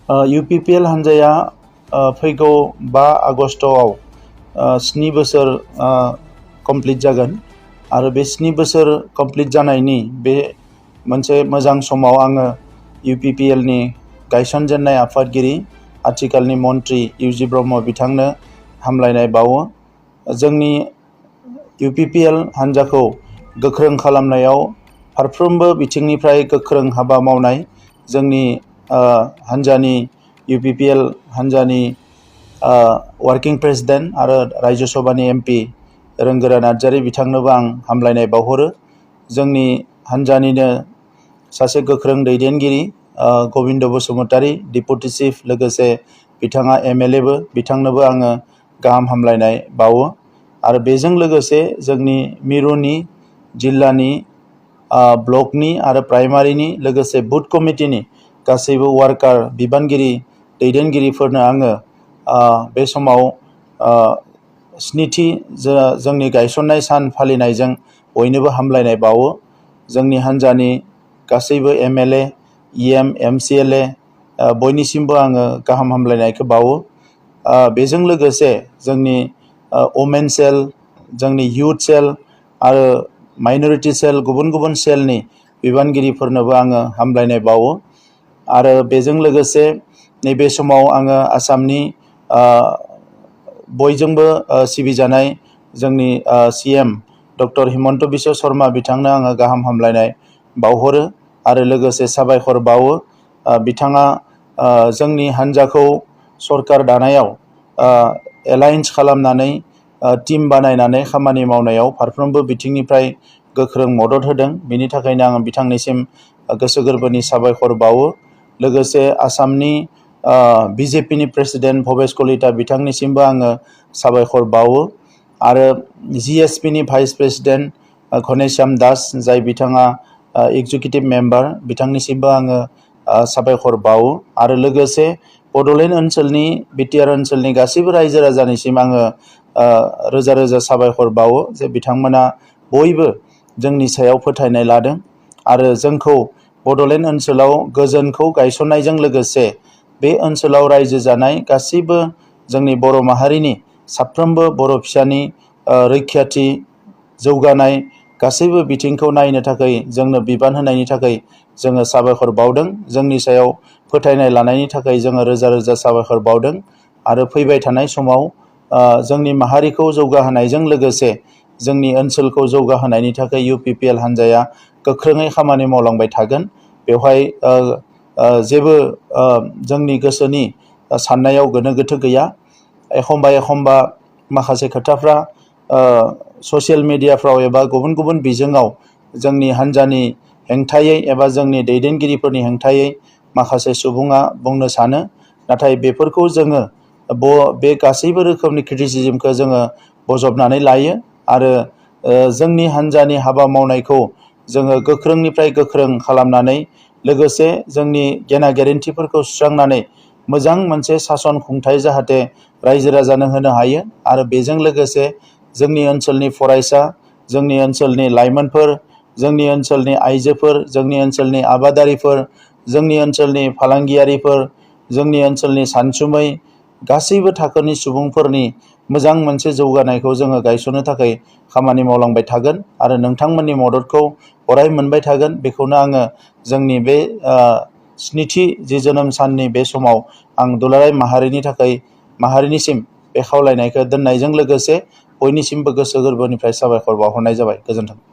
UPPL हान्जाया फैगौ 5 आगष्टआव 7 बोसोर कमप्लिट जागोन आरो बे 7 बोसोर कमप्लिट जानायनि बे मोनसे मोजां समाव आङो UPPL नि गायसनजेननाय आफादगिरि आथिखालनि मन्त्रि इउजि ब्रह्म बिथांनो हामलायनाय बावो। जोंनि UPPL हान्जाखौ गोख्रों खालामनायाव फारफ्रोमबो बिथिंनिफ्राय गोख्रों हाबा मावनाय जोंनि हान्जानि UPPL हान्जानि वार्किं प्रेसिडेन्ट आरो राज्य सभानि MP रोंगोरा नार्जारी बिथांनोबो आं हामलायनाय बावहरो। जोंनि हान्जानिनो सासे गोख्रों दैदेनगिरि गबिन्द बसुमतारी डिपुटि चिफ लोगोसे बिथाङा MLA बिथांनोबो आङो गाहाम हामलायनाय बावो आरो बेजों लोगोसे जोंनि मिरुनि जिल्लानि ब्लकनि आरो प्राइमारिनि लोगोसे बुथ कमिटिनि गासैबो वार्कार बिबानगिरि दैदेनगिरिफोरनो आङो बे समाव स्निथि जोंनि गायसननाय सान फालिनायजों बयनोबो हामलायनाय बावो। जोंनि हान्जानि गासैबो MLA EM MCLA बयनिसिमबो आङो गाहाम हामलायनायखौ बावो। बेजों लोगोसे जोंनि वमेन सेल जोंनि युथ सेल आरो माइनरिटि सेल गुबुन गुबुन सेलनि बिबानगिरिफोरनोबो आङो हामलायनाय बावो आरो बेजों लोगोसे नैबे समाव आङो आसामनि बयजोंबो सिबिजानाय जोंनि CM डक्टर हिमन्त बिश्व शर्मा बिथांनो आङो गाहाम हामलायनाय बावहरो आरो लोगोसे साबायखर बावो। बिथाङा जोंनि हान्जाखौ सरकार दानायाव एलायन्स खालामनानै टीम बानायनानै खामानि मावनायाव फारफ्रोमबो बिथिंनिफ्राय गोख्रों मदद होदों। बेनि थाखायनो आङो बिथांनिसिम गोसो गोरबोनि साबायखर बावो। लोगोसे आसामनि BJPनि प्रेसिडेन्ट भबेश कलिता बिथांनिसिमबो आङो साबायखर बावो आरो GSPनि भाइस प्रेसिडेन्ट घनेश्याम दास जाय बिथाङा एग्जिकिउटिभ मेम्बार बिथांनिसिमबो आङो साबायखर बावो आरो लोगोसे बड'लेण्ड ओनसोलनि BTR ओनसोलनि गासैबो रायजो राजानिसिम आङो रोजा रोजा साबायखर बावो जे बिथांमोना बयबो जोंनि सायाव फोथायनाय लादों आरो जोंखौ बड'लेण्ड ओनसोलाव गोजोनखौ गायसननायजों लोगोसे बे ओनसोलाव रायजो जानाय गासैबो जोंनि बर' माहारिनि साफ्रोमबो बर' फिसानि रैखाथि जौगानाय गासैबो बिथिंखौ नायनो थाखाय जोंनो बिबान होनायनि थाखाय जोङो साबायखर बावदों। जोंनि सायाव फोथायनाय लानायनि थाखाय जोङो रोजा रोजा साबायखर बावदों आरो फैबाय थानाय समाव जोंनि माहारिखौ जौगाहोनायजों लोगोसे जोंनि ओनसोलखौ जौगाहोनायनि थाखाय UPPL हान्जाया गोख्रोङै खामानि मावलांबाय थागोन। बेवहाय जेबो जोंनि गोसोनि साननायाव गोनो गोथो गैया। एखमबा माखासे खोथाफ्रा ससियेल मिडियाफ्राव एबा गुबुन गुबुन बिजोङाव जोंनि हान्जानि हेंथायै एबा जोंनि दैदेनगिरिफोरनि हेंथायै माखासे सुबुङा बुंनो सानो, नाथाय बेफोरखौ जोङो बे गासैबो रोखोमनि क्रिटिसिजमखौ जोङो बजबनानै लायो आरो जोंनि हान्जानि हाबा मावनायखौ जोङो गोख्रोंनिफ्राय गोख्रों खालामनानै लोगोसे जोंनि गेना गेरेन्थिफोरखौ सुस्रांनानै मोजां मोनसे सासन खुंथाय जाहाथे रायजो राजानो होनो हायो आरो बेजों लोगोसे जोंनि ओनसोलनि फरायसा, जोंनि ओनसोलनि लाइमोनफोर, जोंनि ओनसोलनि आइजोफोर, जोंनि ओनसोलनि आबादारिफोर, जोंनि ओनसोलनि फालांगियारिफोर, जोंनि ओनसोलनि सानसुमै गासैबो थाखोनि सुबुंफोरनि मोजां मोनसे जौगानायखौ जोङो गायसननो थाखाय खामानि मावलांबाय थागोन आरो नोंथांमोननि मददखौ अराय मोनबाय थागोन। बेखौनो आङो जोंनि बे स्निथि जि जोनोम साननि बे समाव आं दुलाराय माहारिनिसिम बे खावलायनायखौ दोननायजों लोगोसे बयनिसिमबो गोसो गोरबोनिफ्राय साबायखर बावहरनाय जाबाय। गोजोन्थों।